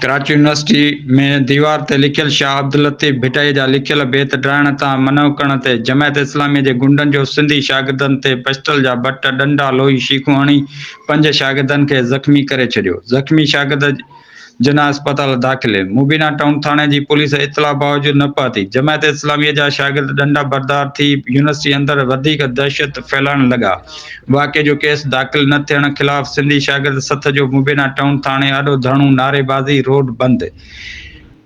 Karachi university ۾ ديوار تي لکيل شاهه عبداللطيف ڀٽائي جا لکيل بيت ڊاهڻ تان منع ڪرڻ تي جماعت اسلامي جي غنڊن جو سنڌي شاگردن تي پسٽل جا بٽ، ڏنڊا، لوهي شيخون هڻي پنج شاگردن کي زخمي ڪري ڇڏيو. زخمي شاگرد جناح اسپتال داخل. مبينا ٽائون ٿاڻي جي پوليس اطلاع باوجود نه پهتي. جماعت اسلامي جا شاگرد ڏنڊا بردار ٿي يونيورسٽي اندر وڌيڪ دهشت ڦهلائڻ لڳا. واقعي جو ڪيس داخل نه ٿيڻ خلاف سنڌي شاگرد سٿ جو مبينا ٽائون ٿاڻي آڏو ڌرڻو، نعريبازي، روڊ بند.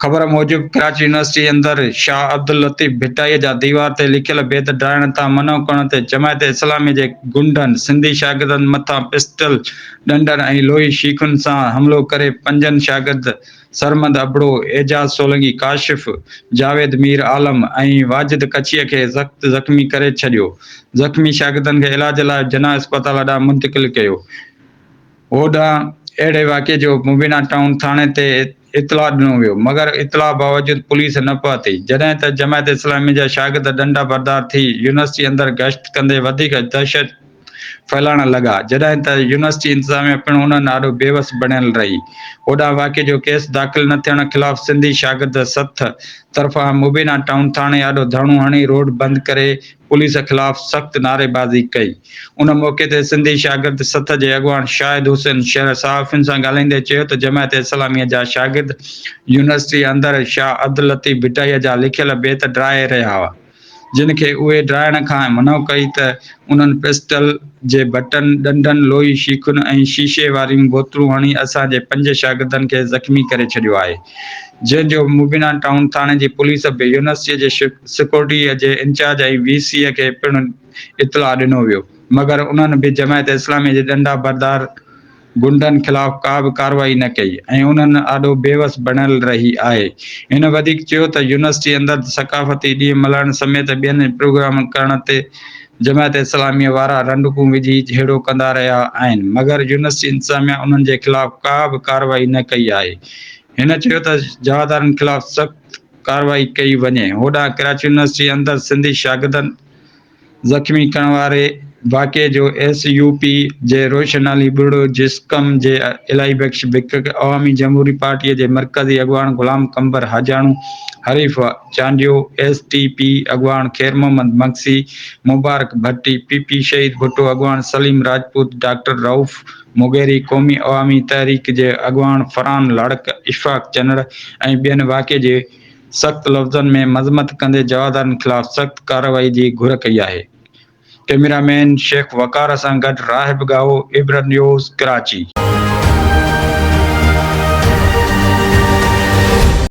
خبر موجب ڪراچي يونيورسٽي اندر شاهه عبداللطيف ڀٽائي جا ديوار تي لکيل بيت ڊاهڻ تان منع ڪرڻ تي جماعت اسلامي جي غنڊن سنڌي شاگردن مٿان پسٽل، ڏنڊن ۽ لوهي شيخن سان حملو ڪري پنجن شاگرد سرمد ابڙو، اعجاز سولنگي، ڪاشف، جاويد مير عالم ۽ واجد ڪڇيء کي سخت زخمي ڪري ڇڏيو. زخمي شاگردن کي علاج لاء جناح اسپتال ڏانهن منتقل ڪيو. هوڏانهن اهڙي واقعي جو مبينا ٽائون ٿاڻي تي اطلاع ڏنو ويو، مگر اطلاع باوجود پوليس نه پهتي، جڏهن ته جماعت اسلامي جا شاگرد ڏنڊا بردار ٿي يونيورسٽي اندر گشت ڪندي وڌيڪ دهشت ڦهلائڻ لڳا، جڏهن ته يونيورسٽي انتظاميا پڻ انهن آڏو بيوس بڻيل رهي. هوڏانهن واقعي جو ڪيس داخل نه ٿيڻ خلاف سنڌي شاگرد سٿ طرفان مبينا ٽائون ٿاڻي آڏو ڌرڻو هڻي روڊ بند ڪري پوليس خلاف سخت نعريبازي ڪئي. ان موقعي تي سنڌي شاگرد سٿ جي اڳواڻ شاهد حسين شر صحافين سان ڳالهائيندي چيو ته جماعت اسلاميء جا شاگرد يونيورسٽي اندر شاهه عبداللطيف ڀٽائيء جا لکيل بيت ڊاهي رهيا هئا. جن کي اهي ڊاهڻ کان منع ڪئي ته انهن پسٽل جي بٽن، ڏنڊن، لوهي شيخن ۽ شيشي واريون بوتلون هڻي اسان جي پنج شاگردن کي زخمي ڪري ڇڏيو آهي. جنهن جو مبينا ٽائون ٿاڻي جي پوليس به يونيورسٽيء جي سيڪيورٽيء جي انچارج ۽ وي سيء کي پڻ اطلاع ڏنو ويو مگر انهن به جماعت اسلاميء جي ڏنڊا بردار غنڊن خلاف ڪا به ڪارروائي نه ڪئي ۽ انهن آڏو بيوس بڻيل رهي آهي. هن وڌيڪ چيو ته يونيورسٽي اندر ثقافتي ڏينهن ملهائڻ سميت ٻين پروگرامن ڪرڻ تي جماعت اسلاميء وارا رنڊڪون وجهي جهيڙو ڪندا رهيا آهن مگر يونيورسٽي انتظاميا انهن جي خلاف ڪا به ڪارروائي نه ڪئي آهي. هن چيو ته جوابدارن خلاف سخت ڪارروائي ڪئي وڃي. هوڏانهن ڪراچي يونيورسٽي اندر سنڌي شاگردن زخمي ڪرڻ واري واقعي جو ايس يو پي جي روشن علي ٻرڙو، جسقم جي الاهي بخش بڪڪ، عوامي جمهوري پارٽي جي مرڪزي اڳواڻ Ghulam Qambar Hajano, Hanif Chandio, S T P اڳواڻ خير محمد مگسي، مبارڪ ڀٽي، پي پي شهيد ڀٽو اڳواڻ سليم راجپوت، ڊاڪٽر رئوف مغيري، قومي عوامي تحريڪ جي اڳواڻ فرحان لاڙڪ، اشفاق چنڙ ۽ ٻين واقعي جي سخت لفظن ۾ مذمت ڪندي جوابدارن خلاف سخت ڪارروائي جي گهر ڪئي آهي. ڪئميرا مين شيخ وقار سان گڏ راهب ڳاهو، عبرت نيوز، ڪراچي.